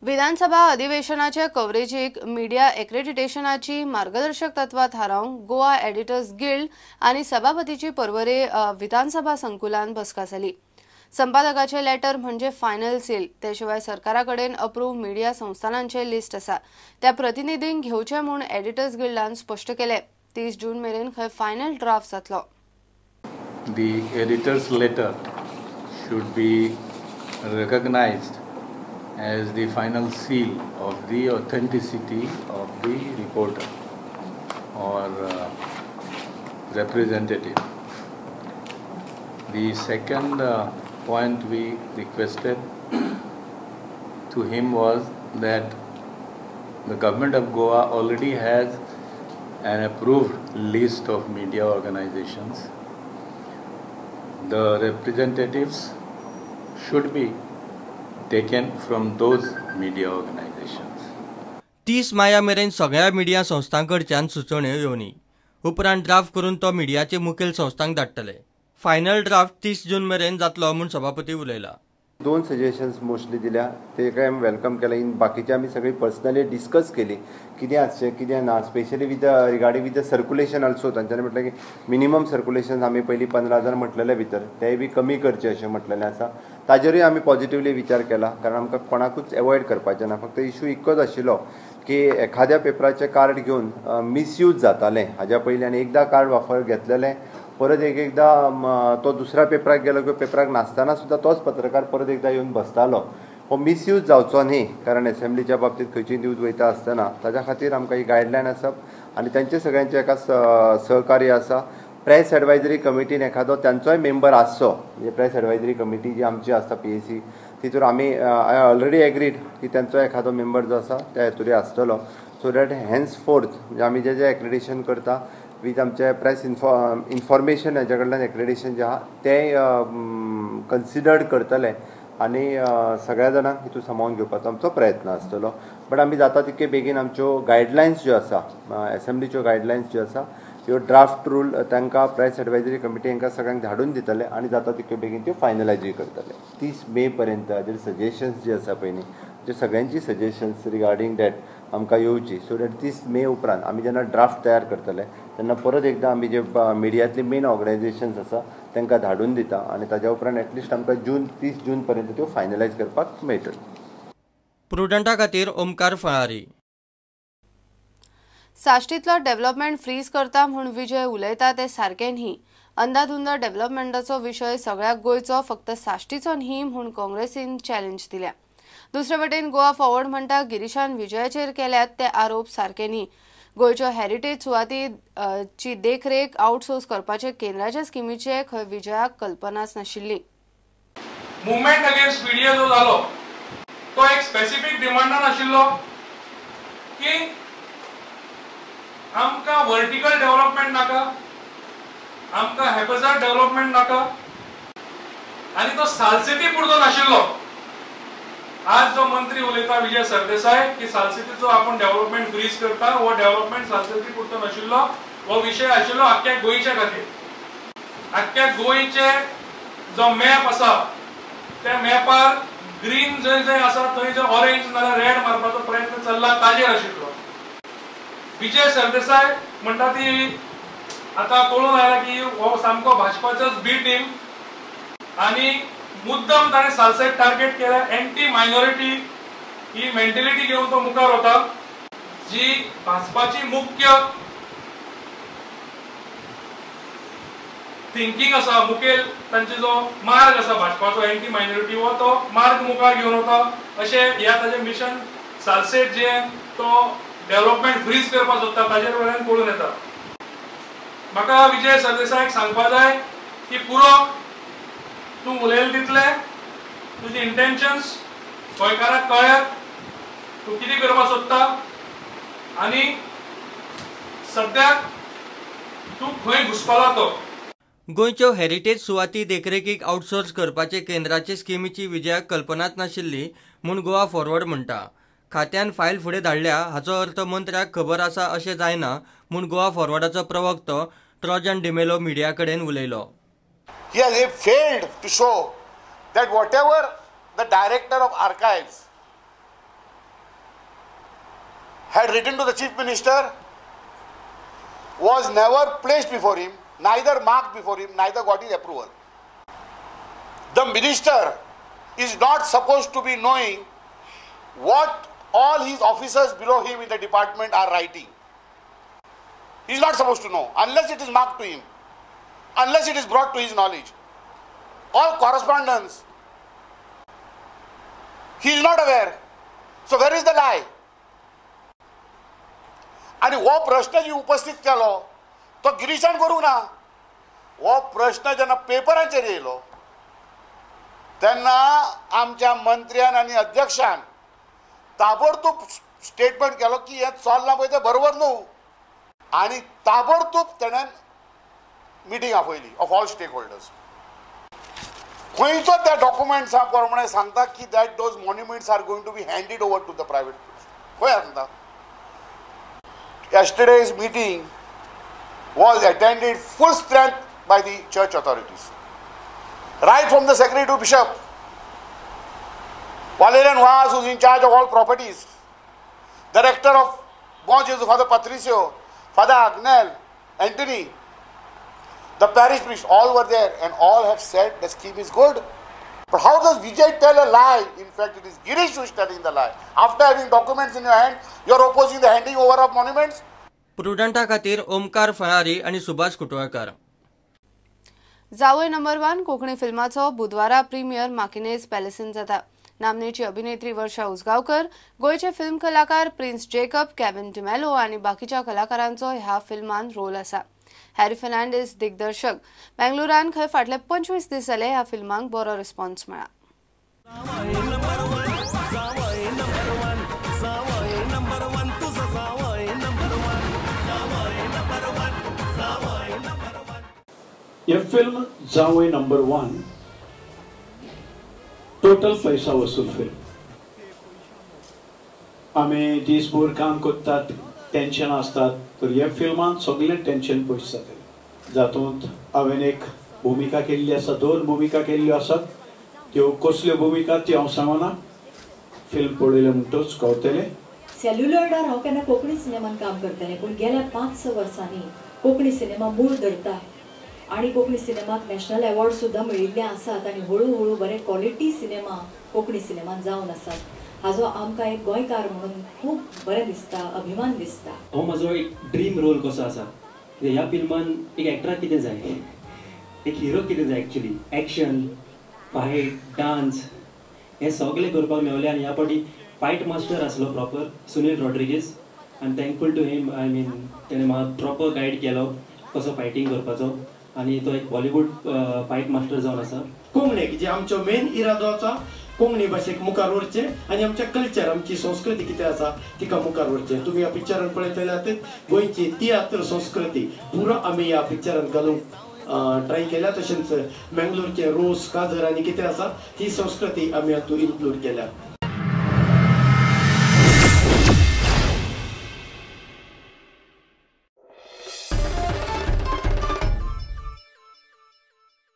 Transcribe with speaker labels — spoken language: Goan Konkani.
Speaker 1: विधानसभा अधिवेशनाच्या कव्हरेजीक मिडिया एक्रेडिटेशनाची मार्गदर्शक तत्वां थारावंक गोवा एडिटर्स गिल्ड आनी सभापतीची पर्वरे विधानसभा संकुलान बसका जाली. संपादकाचे लेटर म्हणजे फायनल सील, ते शिवाय सरकारा कडेन अप्रूव्ह मिडिया संस्थानांचे लिस्ट आसा, त्या प्रतिनिधींक घेवचे म्हूण एडिटर्स गिल्डान स्पश्ट केले. 30 जून मेरेन खंय फायनल ड्राफ्ट जातलो.
Speaker 2: The editor's letter should be recognized as the final seal of the authenticity of the reporter or representative. The second point we requested to him was that the government of Goa already has an approved list of media organizations. The representatives should be taken from those media organizations.
Speaker 3: 30 माया मेरेन सगळ्या मिडिया संस्थांकडच्यान सुचोवण्यो येवनी. उपरांत ड्राफ्ट करून तो मिडियाचे मुखेल संस्थांक धाडटले. फायनल ड्राफ्ट 30 जून मेरेन जातलो म्हूण सभापती उलयला.
Speaker 4: 2 सजेशन्स मोस्टली दिल्या, ते काय आमी welcome केला. इन बाकीचे आमी सगळी पर्सनली डिस्कस केली कितें आसचें कितें ना, specially with regarding with the circulation also. तांच्यांनी म्हटलें की मिनिमम सर्कुलेशन आमी पयलीं 15,000 म्हटलेले भितर तेय बी कमी करचें अशें म्हटलेलें आसा. ताजेरूय आमी पॉजिटिवली विचार केला, कारण आमकां कोणाकूच एवॉयड करपाचें ना. फक्त इशू इतकोच आशिल्लो की एखाद्या पेपराचें कार्ड घेवन मिसयूज जातालें हाज्या पयलीं, आनी एकदां कार्ड वापर घेतलेलें परत एक एकदां तो दुसऱ्या पेपराक गेलो किंवा पेपराक नासतना सुद्दां तोच पत्रकार परत एकदां येवन बसतालो. हो मिसयूज जावचो न्ही, कारण एसेंब्लीच्या बाबतींत खंयची न्यूज वयता आसतना ताज्या खातीर आमकां ही गायडलायन आसप आनी तांचे सगळ्यांचें एका सहकार्य आसा. प्रेस एडवायजरी कमिटीन एखादो तांचोय मेंबर आसचो, म्हणजे प्रेस एडवायजरी कमिटी जी आमची आसता PAC, तितूर आमी I already agreed की तांचो एखादो मेंबर जो आसा त्या हेतूर आसतलो, सो that hence fourth म्हणजे आमी जे जे एक्रेडिशन करता वीथ आमचे प्रेस इन्फॉर्मेशन हेज्या कडल्यान एक्रेडिशन जें आहा तें कन्सिडर्ड करतले आनी सगळ्या जाणांक हितून सामावून घेवपाचो आमचो प्रयत्न आसतलो. बट आमी जाता तितके बेगीन आमच्यो गायडलायन्स ज्यो आसा, एसेंब्लीच्यो गायडलायन्स ज्यो आसा त्यो ड्राफ्ट रूल तांकां प्रेस एडवायजरी कमिटी हांकां सगळ्यांक धाडून दितले आनी जाता तितके बेगीन त्यो फायनलायजूय करतले. 30 मे पर्यंत हाजेर सजेशन्स जे आसा पळय न्ही, जे सगळ्यांची सजेशन्स रिगार्डींग that आमकां येवची, सो that 30 मे उपरांत आमी जेन्ना ड्राफ्ट तयार करतले तेन्ना परत एकदां आमी जे मिडियांतली मेन ऑर्गनायझेशन्स आसा तांकां धाडून दिता आनी ताज्या उपरांत एटलिस्ट आमकां 30 जून पर्यंत त्यो फायनलायज करपाक मेळटल्यो.
Speaker 3: प्रुडंटा खातीर ओमकार फळारी.
Speaker 1: साश्टीतलो डेव्हलपमेंट फ्रीज करता म्हूण विजय उलयता ते सारकें न्ही. अंदाधुंद डेव्हलपमेंटाचो विशय सगळ्या गोंयचो, फक्त साश्टीचो न्ही म्हूण काँग्रेसीन चॅलेंज दिल्या. दुसरे वटेन गोवा फॉरवर्ड म्हणटा गिरीशान विजयाचेर केल्यात ते आरोप सारके न्ही. गोंयच्यो हेरिटेज सुवातीची देखरेख आउटसोर्स करपाचे केंद्राच्या स्किमीचे खंय विजयाक कल्पनाच नाशिल्ली.
Speaker 5: मुवमेंट अगेन्स्ट मीडिया जो जालो तो एक स्पेसिफीक डिमांडान आशिल्लो की आमकां वर्टिकल डेव्हलपमेंट नाका, आमकां हॅपझार्ड डेव्हलपमेंट नाका, आनी तो सालसेती पुरतो नाशिल्लो. आज जो मंत्री उलयता विजय सरदेसाय की सालसेतीचो आपूण डेव्हलपमेंट फ्रीज करता, हो डेव्हलपमेंट सालसेती पुरतो नाशिल्लो, हो विशय आशिल्लो आख्ख्या गोंयच्या खातीर. आख्ख्या गोंयचे जो मॅप आसा त्या मॅपार ग्रीन जंय जंय आसा थंय जंय ऑरेंज नाल्यार रेड मारपाचो प्रयत्न चल्ला ताजेर आशिल्लो. विजय सरदेसाय म्हणटा ती आतां कळून आयला की हो सामको भाजपाचोच बी टीम आनी मुद्दम ताणें सालसेट टार्गेट केल्या. एंटी मायनॉरिटी ही मेंटेलिटी घेवन तो मुखार वता, जी भाजपाची मुख्य थिंकींग आसा, मुखेल तांचे जो मार्ग आसा भाजपाचो एंटी मायनॉरिटी, हो तो मार्ग मुखार घेवन वता. अशें ह्या ताजें मिशन सालसेट जे तो डेव्हलपमेंट फ्रीज करपाक सोदता ताजेर वयल्यान कळून येता. म्हाका विजय सरदेसायक सांगपा जाय की पुरो तूं उलयलें तितलें तुजी इंटेन्शन्स गोंयकाराक कळ्ळ्यात, तूं कितें करपाक सोदता आनी सद्याक तूं खंय घुसपला तो.
Speaker 3: गोंयच्यो हेरिटेज सुवाती देखरेखीक आउटसोर्स करपाचे केंद्राचे स्किमीची विजयाक कल्पनाच नाशिल्ली म्हूण गोवा फॉरवर्ड म्हणटा. खात्यान फायल फुडें धाडल्या हाचो अर्थ मंत्र्याक खबर आसा अशें जायना म्हूण गोवा फॉरवर्डाचो प्रवक्तो ट्रोजन डिमेलो मिडिया कडेन उलयलो.
Speaker 6: He has failed to show that whatever the director of archives had written to the Chief Minister was never placed before him, neither marked before him, neither got his approval. The minister is not supposed to be knowing what all his officers below him in the department are writing. He is not supposed to know unless it is marked to him, unless it is brought to his knowledge. All correspondence, he is not aware. So where is the lie? आनी हो प्रश्न जी उपस्थित केलो तो गिरीशान करूंक ना. हो प्रश्न जेन्ना पेपराचेर येयलो तेन्ना आमच्या मंत्र्यान आनी अध्यक्षान ताबडतोब स्टेटमेंट केलो की हें चल्लां पळय तें बरोबर न्हू, आनी ताबडतोब तेणें मिटींग आपयली ऑफ ऑल स्टेक होल्डर्स. खंयचो त्या डॉक्युमेंट्सा प्रमाणे सांगता की that those monuments are going to be handed over to the private, खंय सांगता? Yesterday's meeting was attended full strength by the church authorities, right from the secretary to bishop, Valerian Vaz, who is in charge of all properties, the rector of Bom Jesus, Father Patricio, Father Agnel, Anthony, the parish priest, all were there and all have said the scheme is good. But how does Vijay tell a lie? In fact, it is Girish who is telling the lie. After having documents in your hand, you are opposing the handing over of monuments.
Speaker 3: प्रुडंटा खातीर ओमकार फळारी आनी सुभाष कुटवळकर.
Speaker 1: जावय नंबर 1 कोंकणी फिल्माचो बुधवारा प्रीमियर माकिनेज पॅलेसीन जाता. नामनेची अभिनेत्री वर्षा उसगांवकर, गोंयचे फिल्म कलाकार प्रिन्स जेकब, केविन डिमेलो आनी बाकीच्या कलाकारांचो ह्या फिल्मान रोल आसा. हॅरी फर्नांडीस दिग्दर्शक. बेंगलुरान खंय फाटले 25 दीस जाले ह्या फिल्माक बरो रिस्पॉन्स मेळ्ळा.
Speaker 7: हे फिल्म जावय नंबर 1 टोटल पैसा वसूल फिल्म. आमी दीसभर काम करतात, टेंशन आसतात, तर ह्या फिल्मान सगळें टेंशन पयस जातलें. जातूंत हांवें एक भुमिका केल्ली आसा, 2 भुमिका केल्ल्यो आसात. त्यो कसल्यो भुमिका त्यो हांव सांगना, फिल्म पळयलें म्हणटच कळटलें.
Speaker 8: सेल्युलॉयडार हांव केन्ना कोंकणी सिनेमान काम करतलें, पूण गेल्या 5-6 वर्सांनी कोंकणी सिनेमा मूळ धरता आनी कोंकणी सिनेमाक नॅशनल एवॉर्ड सुद्दां मेळिल्ले आसात आनी हळू हळू बरे क्वॉलिटी सिनेमा कोंकणी सिनेमान जावन आसात. हाजो आमकां एक गोंयकार म्हणून खूब बरें दिसता, अभिमान दिसता.
Speaker 9: हो म्हजो एक ड्रीम रोल कसो आसा. ह्या फिल्मान एक एक्टराक कितें जाय, एक हिरो कितें जाय, एक्चुली एक्शन, फायट, डांस हें सगळें करपाक मेवलें. आनी ह्या फावटी फायट मास्टर आसलो proper Sunil Rodrigues. I am thankful to him. I mean तेणें म्हाका प्रॉपर गायड केलो कसो फायटींग करपाचो, आनी तो एक बॉलिवूड फायट मास्टर जावन आसा.
Speaker 10: कोंकणीक जे आमचो मेन इरादो आसा, कोंकणी भाशेक मुखार व्हरचें आनी आमचें कल्चर, आमची संस्कृती कितें आसा तिका मुखार व्हरचें. तुमी ह्या पिक्चरान पळयतले आतां गोंयची तियात्र संस्कृती पुरो आमी ह्या पिक्चरान घालूंक ट्राय केल्या. तशेंच मेंगलोरचे रोस, काजर आनी कितें आसा ती संस्कृती आमी हातूंत इन्क्लूड केल्या.